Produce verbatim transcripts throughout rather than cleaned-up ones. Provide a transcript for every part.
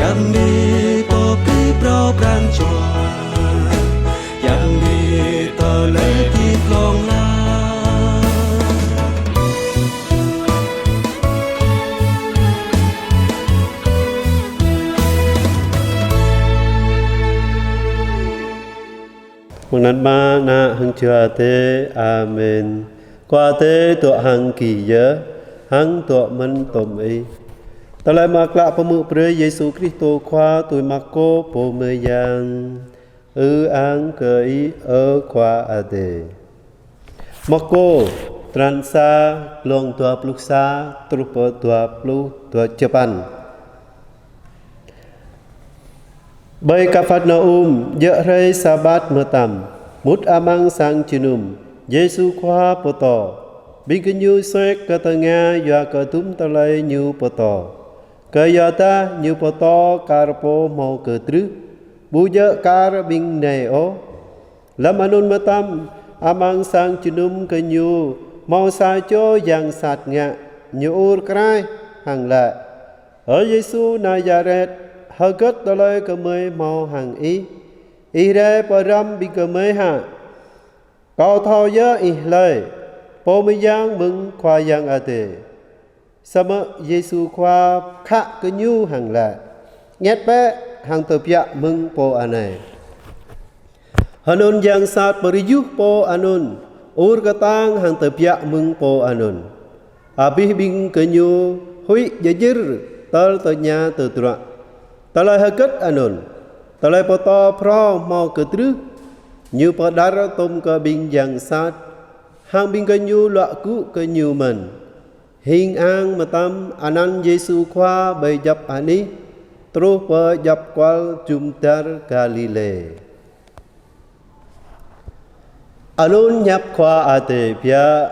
Yang ni pô pơpŭ pran jua, yang ni tơlơi pơpŭ hlŏng lar. Mơ̆ng anăn Ama, Ană hăng Jua Adai. Amen. Khua Adai dŏ hăng gih yơh, hăng dŏ mơ̆n tŏm ih. Tơlơi mơak klă pơhmư̆ brơi Yêsu Kristô Khua tui Markô pô mơyang. Ư-ang kơ Ih, ơ Khua Adai. Markô, trăn sa, glông dua pluh sa truh pơ dua pluh dua čơpăn. Ƀơi Kapharnaum, djơ̆ hrơi Sabat mơtam, mŭt amăng sang jơnum, Yêsu Khua pơtô. Ƀing gơñu suek kơ tơnga yua kơ dŭm tơlơi Ñu pơtô. Kơyuadah Ñu pơtô kar pô hmâo kơdrưh, ƀu djơ̆ kar ƀing nai ôh. Lơm anŭn mơtam, amăng sang jơnum gơñu hmâo sa čô yang sat ngă, ñu ur kraih hăng laĭ: Ơ Yêsu Nazaret, hơgĕt tơlơi gơmơi hmâo hăng Ih? Ih rai pơrăm ƀing gơmơi hă? Kâo thâo yơh Ih hlơi, Pô Mơyang mơ̆ng Khua Yang Adai. Samơ̆ Yêsu Khua khă kơ ñu hăng laĭ: Ñet bĕ hăng tơbiă mơ̆ng pô anai. Hơnŭn yang sat pơrơyuh pô anŭn, ur kơtang hăng tơbiă mơ̆ng pô anŭn. Abih ƀing gơñu huĭ djơdjơr tơl tơña tơdruă: Tơlơi hơgĕt anŭn? Tơlơi pơtô phrâo hmâo kơdrưh, Ñu pơđar tŏm kơ ƀing yang sat, hăng ƀing gơñu luă gŭ kơ Ñu mơ̆n. Hing ang mơtam anăn Yêsu Khua ƀơi djŏp anih, truh pơ djŏp kual jum dar Galilê. Anŭn hiăp Khua Adai biă.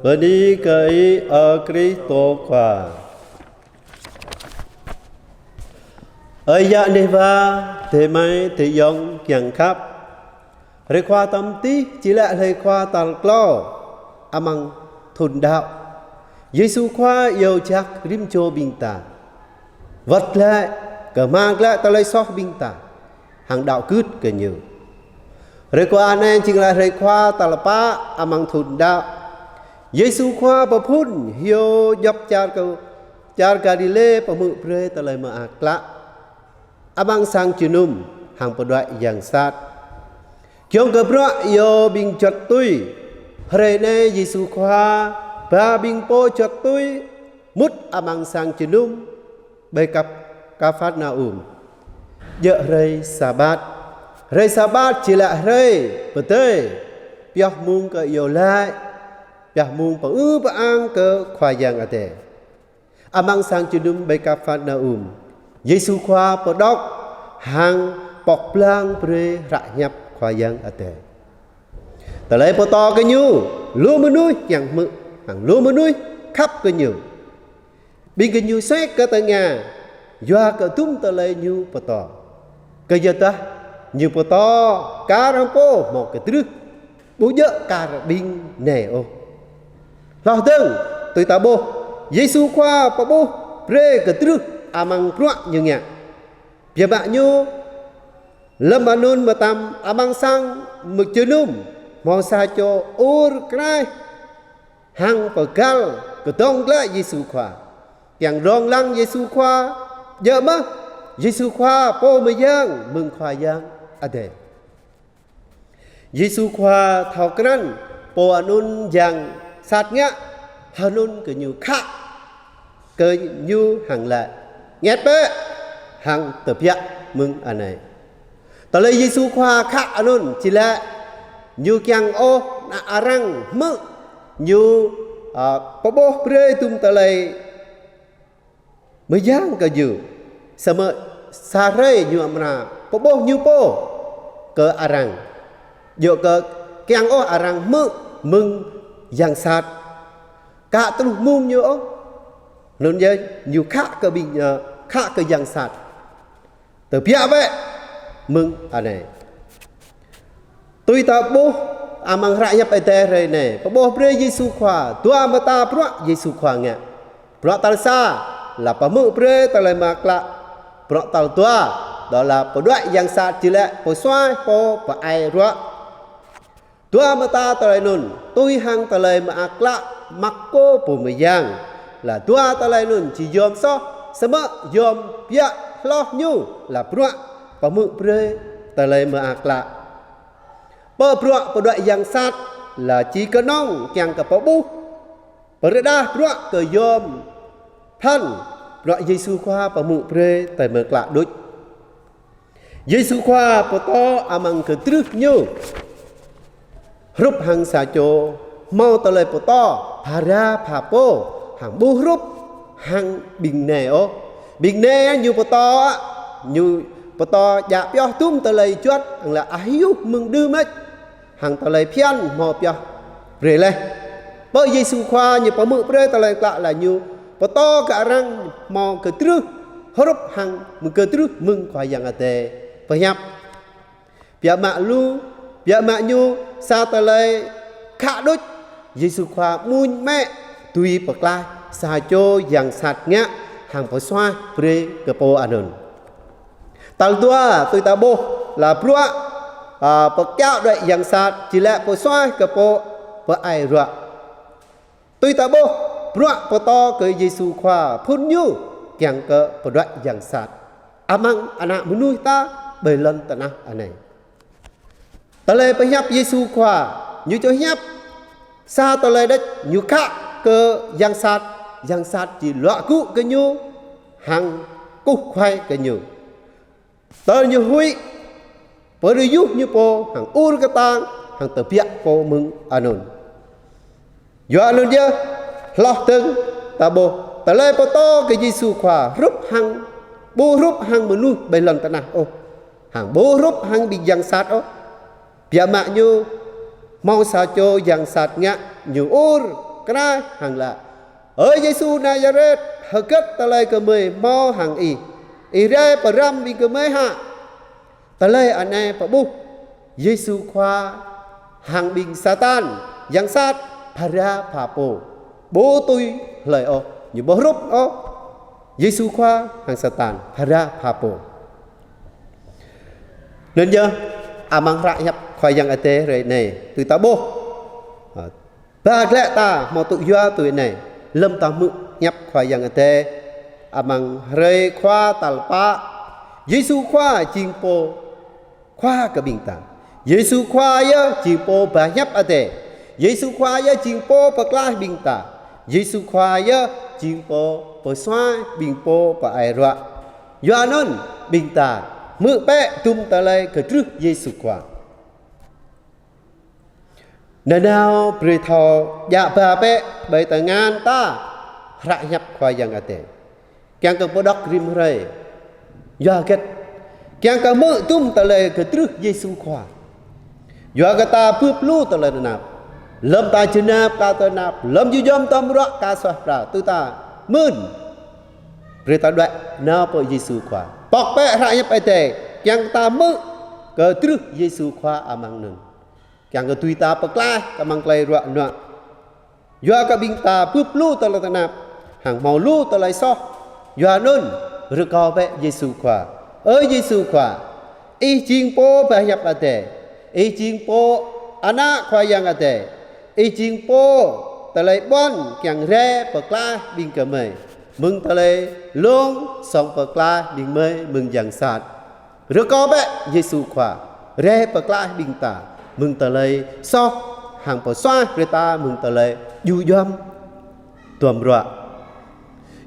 Bơni kơ Ih, ơ Kristô Khua. Ơi yă neh wa, adơi amai adơi ayŏng kiăng khăp. Hrơi Khua tăm tih či lĕ hrơi Khua tal klâo amăng thŭn đăo. Yêsu Khua iâu jak rĭm čô ƀing ta wơ̆t glaĭ, kơhma̱l glaĭ tơlơi soh ƀing ta, hăng đăo gưt kơ Ñu. Hrơi Khua anai jing lĕ hrơi Khua tal pă amăng thŭn đăo. Yêsu Khua pơphŭn hyu djŏp čar kơ, čar Galilê pơhmư̆ brơi tơlơi mơak klă amăng sang jơnum hăng pơđuaĭ yang sat. Giŏng kơ bruă iâu ƀing juăt tui, hrơi anai Yêsu Khua ba ƀing pô juăt tui mŭt amăng sang jơnum ƀơi Kap-, Kapharnaum. Djơ̆ hrơi Sabat. Hrơi Sabat či lĕ hrơi pơdơi, pioh mông kơ iâu laĭ, pioh mông pơư pơang kơ Khua Yang Adai. Amăng sang jơnum ƀơi Kapharnaum, Yêsu Khua pơđŏk hăng pŏk blang brơi hră hiăp Khua Yang Adai. Tơlơi pơtô kơ Ñu, lu mơnuih kiăng hmư̆, hăng lu mơnuih khăp kơ Ñu. Ƀing gơñu suek kơ tơnga yua kơ dŭm tơlơi Ñu pơtô. Kơyuadah Ñu pơtô kar hăng pô hmâo kơdrưh, ƀu djơ̆ kar ƀing nai ôh. Hloh dơ̆ng, tui ta ƀuh, Yêsu Khua pơƀuh brơi kơdrưh amăng bruă Ñu ngă. Biă mă Ñu, lơm anŭn mơtam amăng sang mơjơnum, hmâo sa čô ur kraih hăng pơgăl kơdơ̆ng glaĭ Yêsu Khua, kiăng rong lăng Yêsu Khua, djơ̆ mơ̆ Yêsu Khua Pô Mơyang mơ̆ng Khua Yang Adai. Yêsu Khua thâo krăn pô anŭn yang sat ngă, hơnŭn kơ Ñu khă kơ ñu hăng laĭ: Ñet bĕ hăng tơbiă mơ̆ng anai. Tơlơi Yêsu Khua khă anŭn či lĕ Ñu kiăng ôh ană arăng hmư̆ Ñu, a, pơƀuh brơi dŭm tơlơi mơyang kơ Ñu. Samơ̆ sa hrơi Ñu amra pơƀuh Ñu pô kơ arăng. Djơ̆ kơ kiăng ôh arăng hmư̆ mơ̆ng yang sat. Ka truh mông Ñu ôh. Anŭn yơh Ñu khă kơ ƀing, ơ, khă kơ yang sat: Tơbiă bĕ mơ̆ng anai. Tui ta ƀuh amăng hră hiăp Adai hrơi anai, pơƀuh brơi Yêsu Khua, dua mơta bruă Yêsu Khua ngă. Bruă tal sa, lăp pơhmư̆ brơi tơlơi mơak klă Bruă tal dua, đó là pơđuaĭ yang sat či lĕ pơsuaih pô pơai ruă. Dua mơta tơlơi anŭn, tui hăng tơlơi mơak klă Markô pô mơyang, là dua tơlơi anŭn či yom soh, samơ̆ yom biă hloh ñu, là bruă pơhmư̆ brơi tơlơi mơak klă. Pơ bruă pơđuaĭ yang sat, là či kơnơ̆ng kiăng kơ pơƀuh, pơrơđah bruă kơ yom pơphan, bruă Yêsu Khua pơhmư̆ brơi tơlơi mơak klă đôč. Yêsu Khua pơtô amăng kơtrưh ñu, hrup hăng sa čô hmâo tơlơi pơtô phara pha pô, hăng ƀu hrup hăng ƀing nai ôh. Ƀing nai ñu pơtô, ñu pơtô djă pioh tum tơlơi juăt, hăng lĕ ah yuh mơ̆ng đưm mơ̆n, hăng tơlơi phiăn hmâo pioh brơi laih. Pơ Yêsu Khua ñu pơhmư̆ brơi tơlơi klă, là ñu pơtô kơ arăng hmâo kơtrưh hrup hăng mơ̆ng kơtrưh mơ̆ng Khua Yang Adai pơhiăp. Biă mă lu, biă mă ñu sa tơlơi khă đôč, Yêsu Khua mơñum mă dưi pơklaih sa čô yang sat ngă hăng pơsuaih brơi kơ pô anŭn. Tal dua, tui ta ƀuh, là bruă, a, pơkiaŏ đuaĭ yang sat či lĕ pơsuaih kơ pô pơai ruă. Tui ta ƀuh, bruă pơtô kơ Yêsu Khua phŭn ñu kiăng kơ pơđuaĭ yang sat amăng ană mơnuih ta ƀơi lŏn tơnah anai. Tơlơi pơhiăp Yêsu Khua, ñu či hiăp sa tơlơi đôč, ñu khă kơ yang sat, yang sat či luă gŭ kơ ñu hăng kơkuh kơkuai kơ ñu. Tơl ñu huĭ, pơrơyuh ñu pô hăng ur kơtang, hăng tơbiă pô mơ̆ng anŭn. Yua anŭn yơh, hloh dơ̆ng ta ƀuh tơlơi pơtô kơ Yêsu Khua hrup hăng, ƀu hrup hăng mơnuih ƀơi lŏn tơnah ôh, hăng ƀu hrup hăng ƀing yang sat ôh. Biă mă ñu hmâo sa čô yang sat ngă, ñu ur kraih hăng laĭ: "Ơ Yêsu Nazaret, hơget tơlơi gơmơi hmâo hăng ih? Ih rai pơrăm ƀing gơmơi hă?" Tơlơi anai pơƀuh Yêsu Khua hăng ƀing Satan, yang sat, phara pha pô. Ƀu tui hlơi ôh, ñu ƀu hrup ôh Yêsu Khua hăng Satan, phara pha pô. Anŭn yơh, amăng hră hiăp Khua Yang Adai hrơi anai, tui ta ƀuh, a, ba glaĭ ta hmâo tŭ yua tui anai, lơ̆m ta hmư̆ hiăp Khua Yang Adai amăng hrơi Khua tal pă, Yêsu Khua jing pô Khua kơ ƀing ta. Yêsu Khua yơh jing pô ba hiăp Adai. Yêsu Khua yơh jing pô pơklaih ƀing ta. Yêsu Khua yơh jing pô pơsuaih ƀing pô pơai ruă. Yua anŭn, ƀing ta hmư̆ bĕ tum tơlơi kơtrưh Yêsu Khua. Nanao brơi thâo djă ba bĕ ƀơi tơngan ta hră hiăp Khua Yang Adai, kiăng kơ pơđŏk rĭm hrơi. Yua hơget? Kiăng kơ hmư̆ tum tơlơi kơtrưh Yêsu Khua. Yua kơ ta bưp lu tơlơi tơnap. Lơ̆m ta jơnap ka tơnap, lơ̆m djŭ djŏm tơm ruă ka suaih pral, tui ta mưn. Brơi ta đuaĭ nao pơ Yêsu Khua. Pŏk bĕ hră hiăp Adai, kiăng ta hmư̆ kơtrưh Yêsu Khua amăng anŭn, kiăng kơ dưi ta pơklaih kơ amăng tơlơi ruă nuă. Yua kơ ƀing ta bưp lu tơlơi tơnap, hăng hmâo lu tơlơi soh. Yua anŭn, rơkâo bĕ Yêsu Khua. Ơ Yêsu Khua, ih jing pô ba hiăp Adai. Ih jing pô ană Khua Yang Adai. Ih jing pô tơlơi ƀuăn kiăng rai pơklaih ƀing gơmơi mơ̆ng tơlơi lông, song pơklaih ƀing gơmơi mơ̆ng yang sat. Rơkâo bĕ Yêsu Khua rai pơklaih ƀing ta mơ̆ng tơlơi soh, hăng pơsuaih brơi ta mơ̆ng tơlơi djŭ djŏm tơm ruă.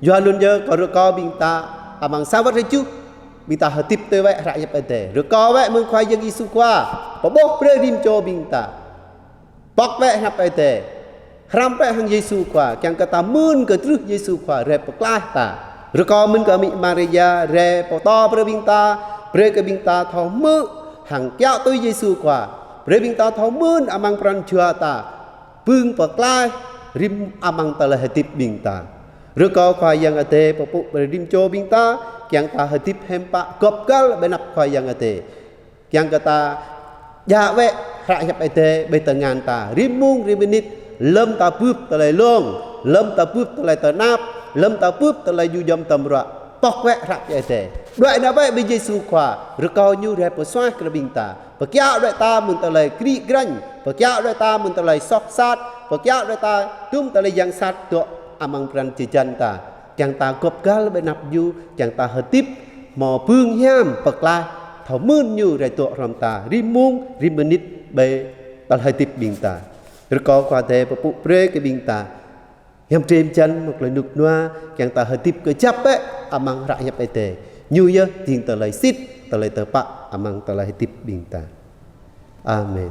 Yua anŭn yơh, kâo rơkâo ƀing ta amăng sa wơ̆t rơjuh, ƀing ta hơdip tui wĕ hră hiăp Adai. Rơkâo wĕ mơ̆ng Khua Yang Yêsu Khua pơƀuh brơi rĭm čô ƀing ta. Pŏk bĕ hră hiăp Adai. Hrăm bĕ hăng Yêsu Khua, kiăng kơ ta mưn kơtrưh Yêsu Khua rai pơklaih ta. Rơkâo mơ̆n kơ Amĭ Maria rai pơtô brơi ƀing ta, brơi kơ ƀing ta thâo hmư̆ hăng kiaŏ tui Yêsu Khua. Brơi ƀing ta thâo mưn amăng pran jua ta, pơ̆ng pơklaih rĭm amăng tơlơi hơdip ƀing ta. Rơkâo Khua Yang Adai pơpŭ brơi rĭm čô ƀing ta, kiăng ta hơdip hiư̆m pă gŏp găl ƀơi anăp Khua Yang Adai. Kiăng kơ ta djă wĕ hră hiăp Adai ƀơi tơngan ta, rĭm mông rĭm mơnit, lơ̆m ta bưp tơlơi lông, lơ̆m ta bưp tơlơi tơnap, lơ̆m ta bưp tơlơi djŭ djŏm tơm ruă, pŏk wĕ hră hiăp Adai. Đuaĭ nao bĕ ƀing Yêsu Khua, rơkâo ñu rai pơsuaih kơ ƀing ta. Pơkiaŏ đuaĭ ta mơ̆ng tơlơi krĭ grañ, pơkiaŏ đuaĭ ta mơ̆ng tơlơi soh sat, pơkiaŏ đuaĭ ta tum tơlơi yang sat dŏ amăng pran jơjan ta. Kiăng ta gŏp găl ƀơi anăp ñu, kiăng ta hơdip hmâo bưng hiam pơklaih, thâo mưn ñu rai dŏ hrŏm ta, rĭm mông, rĭm mơnit ƀơi tơlơi hơdip ƀing ta. Rơkâo Khua Adai pơpŭ brơi kơ ƀing ta hiam drơi jăn mơ̆ng tơlơi rơnŭk rơnua, kiăng ta hơdip kơjăp bĕ amăng hră hiăp Adai. Ñu yơh jing tơlơi sĭt, tơlơi tơpă amăng tơlơi hơdip ƀing ta. Amen.